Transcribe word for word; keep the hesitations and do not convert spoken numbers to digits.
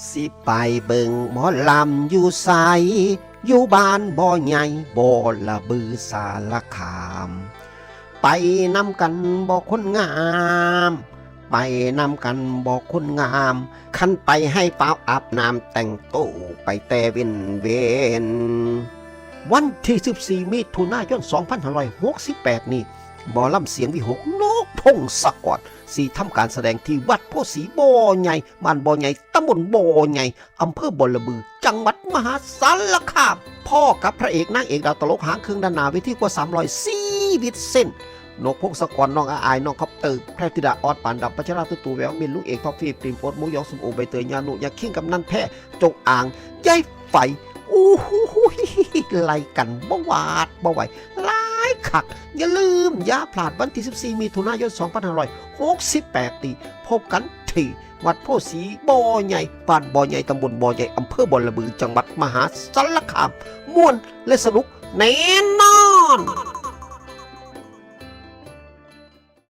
สิไปเบิ่งหมอลำอยู่ไส อยู่บ้านบ่อใหญ่ บ่อระบือสารคาม ไปนำกันบ่คนงาม ไปนำกันบ่คนงาม คันไปให้ฟ้าวอาบน้ำแต่งโตไปแต่เว้นเว้น วันที่สิบสี่มิถุนายนสองพันห้าร้อยหกสิบแปดนี้ หมอลำเสียงวิหก นกพงศกร สิทำการแสดงที่วัดโพธิ์ศรีบ่อใหญ่ บ้านบ่อใหญ่ ตำบลบ่อใหญ่ อำเภอบ่อระบือ จังหวัดมหาสารคาม พ้อกับพระเอกนางเอกดาวตลกหางเครื่องด้านหน้าเวทีกว่าสามร้อยชีวิตเช่น นกพงศกร น้องอาอาย น้องคอปเตอร์ แพรวธิดา ออส ปานดำ พัชรา ตุ๊ตู่ แววมิน ลุงเอก ท็อป ฟีบ ตรีมโอ๊ต หมูหยอง ส้มโอ ใบเตย ญานุ ยาคิง กำนัน แพร่ จงอาง ยายไฝ อู้หู ไล่กันบ่หวาดบ่ไหว หลายคัก อย่าลืม อย่าพลาด วันที่สิบสี่มิถุนายนสองพันห้าร้อยหกสิบแปดนี้ พบกันที่วัดโพธิ์ศรีบ่อใหญ่ บ้านบ่อใหญ่ ตำบลบ่อใหญ่ อำเภอบ่อระบือ จังหวัดมหาสารคาม ม่วนและสนุกแน่นอน